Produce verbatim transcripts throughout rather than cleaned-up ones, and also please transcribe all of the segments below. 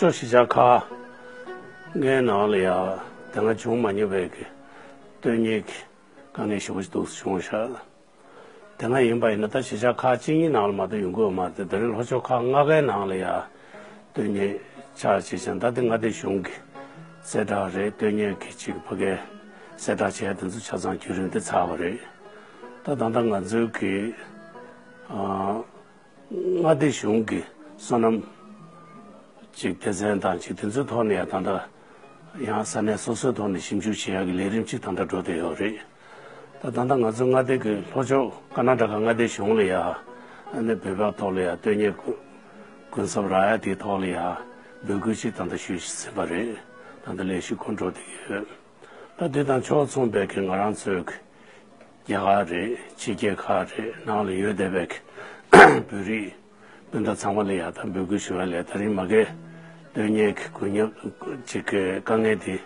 ཅོ་གཞིས་ཆགས་ཁག་ལྔའི་ནང་ལ་ཡ་དེ་སྔ་བྱུང་མ་མྱོང་བའི་གི་སྟོན་ཉེས་ཀྱི་དཀའ་ངལ་ཞེ་པོ་ཅིག་འདུག་བྱུང་ཤག་དེ་སྔ་ཡིན་པ་ཡིན་ན་ད་གཞིས་ཆགས་ཁག་གཅིག་གཉིས་ནང་ལ་མ་གཏོགས་ཡོང་གི་ཡོད་མ་རེད། དེ་རིང་ལྷོ་ཕྱོགས་ཁག་ལྔ་ཀའི་ནང་ལ་ཡ་སྟོན་ཉེས་ཆགས་བྱས་ཙང་ད་དེ་མངའ་སྡེ་གཞུང་གི་གསལ་བསྒྲགས་རེད། སྟོན་ཉེས་ཀྱི་ཅིག་ཕ་གའི་གསལ་བསྒྲགས་བྱས་དེ་ཚོ་ཆ་ཚང་བརྒྱུད་རིམ་དེ་ཚར་བ་རེད། ད་ད་ལྟ་ང་ཚོའི་གི་ཨ། མངའ་སྡེ་གཞུང་གི་སོ་ནམ་ཅིག་སྡེ་ཚན་དང་ཅིག་དེ་ཚོའི་ཐོག་ནས་ཡང་ད་ལྟ་ཡང་ས་གནས་སོ་སོའི་ཐོག་ནས་ཞིབ་འཇུག་བྱེད་ཡག་གི་ལས་རིམ་ཅིག་ད་ལྟ་འགྲོ་བསྡད་ཡོད་རེད། ད་ད་ལྟ་ང་ཚོ་མངའ་སྡེ་གི་ལྷོ་ཕྱོགས་ཀར་ན་ཊ་ཀ་མངའ་སྡེ་གཞུང་ལ་ཡ་ཨ་ནི་བོད་པའི་ཐོག་ལ་ཡ་སྟོན་ཉེས་གུན་གུན་གསབ་རག་ཡ་དེའི་ཐོག་ལ་ཡ་འབོད་སྐུལ་ཅིག་ད་ལྟ་ཞུས་ཟིན་པ་རེད། ད་ལྟ་ལས་གཞི་འགོ་འགྲོ་བསྡད་ཡོད། ད་དེ་དང་ཕྱོགས་མཚུངས་པའི་གི་ང་རང་ཚོའི་གི་རྒྱ་གར་རེད། ཕྱི་རྒྱལ་ཁག་རེད། ནང་ལ་ཡོད་བསྡད་པའི་གི་བོད་རིགས་སྤུན་ཟླ་ཚང་མ་ལ་ཡ་ད་འབོད་སྐུལ་ཞུ་བ་ལས་ད་རིང་མ་གི་སྟོན་ཉེས་གི་གུ་ཉོབ་ཅིག་གི་དཀའ་ངལ་དེ་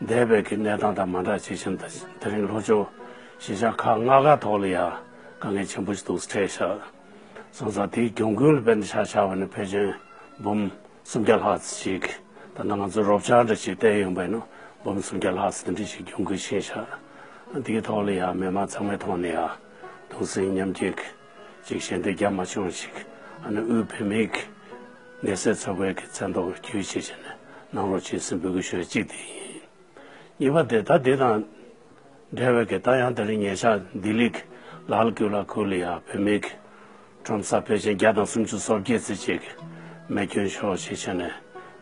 འདས་པའི་གི་གནས་སྟངས་དང་མ་འདྲ་བྱེད་བཞིན་ད་དེ་རིང་ལྷོ་ཕྱོགས་གཞིས་ཆགས་ཁག་ལྔ་ཀ་ཐོག་ལ་ཡ་དཀའ་ངལ་ཆེན་པོ་ཞིག་འདུག་འཕྲད་ཤག་སོང་ཙང་དེའི་གྱོང་གུན་ལ་དཔེར་ན་ཆ་བཞག་པ་ན་ཕལ་ཆེར་འབུམ་སུམ་བརྒྱ་ལྷག་ཙམ་ཞིག་ད་ལྟ་ང་ཚོ་རོབ་ཆ་འདྲ་ཞིག་བསྟན་ཡོང་པ་ཡིན་ན་འབུམ་སུམ་བརྒྱ་ལྷག་ཙམ་དེ་འདྲ་ཞིག་གྱོང་གུན་ཕྱིན་ཤག་དེའི་ཐོག་ལ་ཡང་མི་མང་ཚང་མའི་ཐོག་ནས་ཡང་གདུང་སེམས་མཉམ་སྐྱེད་ཅིག་ཞལ་འདེབས་རྒྱ་མ་ཆུང་ཞིག་ཨ་ནི་དབུས་བོད་མིའི་ངལ་སེལ་ཚོགས་པའི་གི་མཚན་ཐོག་བརྒྱུད་བྱས་བྱས་ནས་གནང་རོགས་བྱེད་ཟེར་འབོད་སྐུལ་ཞུ་ཡ་གཅིག་དེ་ཡིན། གཉིས་པ་དེ་ད་དེ་དང་འབྲེལ་བའི་གི་ད་ཡང་དེ་རིང་ཉེ་ཆར་ལྡི་ལི་གི་ལཱལ་ཀིལ་ལ་ཁུལ་ལ་ཡང་བོད་མིའི་གི་ཁྲོམ་ས་ཕལ་ཆེར་བརྒྱ་དང་སུམ་ཅུ་སོ་བརྒྱད་ཙམ་ཅིག་མེ་སྐྱོན་ཤོར་ཞེས་བྱས་ནས་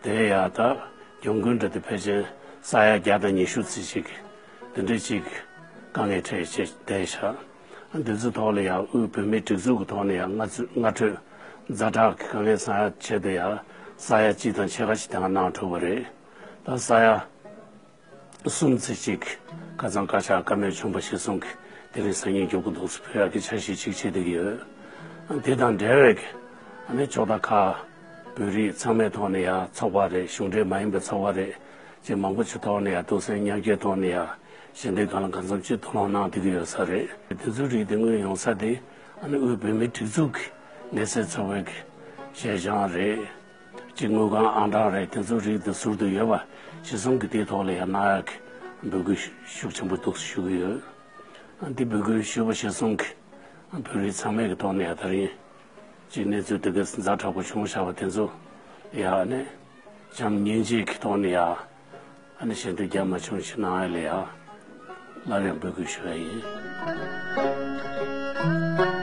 དེ་ཡང་ད་གྱོང་གུན་འདྲ་དེ་ཕལ་ཆེར་ས་ཡ་བརྒྱ་དང་ཉི་ཤུ་ཙམ་ཅིག་དེ་འདྲ་ཅིག་དཀའ་ངལ་འཕྲད་བྱས་བསྡད་བཞག་འདི་ཚོའི་ཐོག་ལ་ཡང་དབུས་བོད་མིའི་སྒྲིག་འཛུགས་ཀྱི་ཐོག་ནས་ཡང་སྔ་ཚུད་སྔ་འཕྲོད་ཛ་དྲག་གི་དཀའ་ངལ་སེལ་ཡག་ཆེད་དུ་ཡང་ས་ཡ་གཅིག་དང་ཕྱེད་ཀ་ཞིག་དེ་སྔ་གནང་གྲུབ་པ་རེད། ད་ས་ཡ་གསུམ་ཙམ་ཅིག་ཁ་སང་བཀའ་ཤག་བཀའ་མོལ་བྱུང་བ་གཞིར་བཟུང་གིས་དེ་རིང་སང་ཉིན་མགྱོགས་པོ་འདུག་སེ་ཕུལ་ཡག་གི་འཆར་གཞི་ཅིག་བྱེད་བསྡད་ཀྱི་ཡོད། དེ་དང་འབྲེལ་བའི་གི་ཨ་ནི་ཕྱོགས་མཐའ་ཁག་བོད་རིགས་ཚང་མའི་ཐོག་ནས་ཡང་ཚོགས་པ་རེད། གཞུང་འབྲེལ་མ་ཡིན་པའི་ཚོགས་པ་རེད། ཅིག་མང་པོ་ཅིག་ཐོག་ནས་ཡང་གདུང་སེམས་མཉམ་སྐྱེད་ཐོག་ནས་ཡང་ཞལ་འདེབས་གང་ལ་གང་འཚམ་ཅིག་དོ་སྣང་གནང་བསྡད་ཀྱི་ཡོད་ས་རེད། དེ་ཚོའི་རིགས་དེ་དངོས་ཡོང་ས་དེ་ཨ་ནི་དབུས་བོད་མིའི་སྒྲིག་འཛུགས་ཀྱི་ངལ་སེལ་ཚོགས་པའི་གི་ཞལ་བྱང་རེད། ཅིག་དངུལ་ཁང་ཨང་གྲངས་རེད། དེ་ཚོའི་རིགས་དེ་ཟུར་དུ་ཡོད་པ་གཞིར་བཟུང་གིས་དེའི་ཐོག་ལ་ཡང་གནང་ཡག་གི་འབོད་སྐུལ་ཤུགས་ཆེན་པོ་འདུག་ཞུ་གི་ཡོད། འདི་འབོད་སྐུལ་ཞུས་པ་གཞིར་བཟུང་གིས་བོད་རིགས་ཚང་མའི་གི་ཐོག་ནས་ཡང་ད་རིང་ཅིག་གནས་ཚུལ་དེ་ག་ཛ་དྲག་པོ་བྱུང་བཞག་པ་དེ་ཚོ་ཡང་ནས་བྱམས་སྙིང་རྗེ་གི་ཐོག་ནས་ཡང་ཨ་ནི་ཞལ་འདེབས་རྒྱ་མ་ཆུང་ཞིག་གནང་ཡ་ལ་ཡང་སླར་ཡང་འབོད་སྐུལ་ཞུ་ཡ་ཡིན།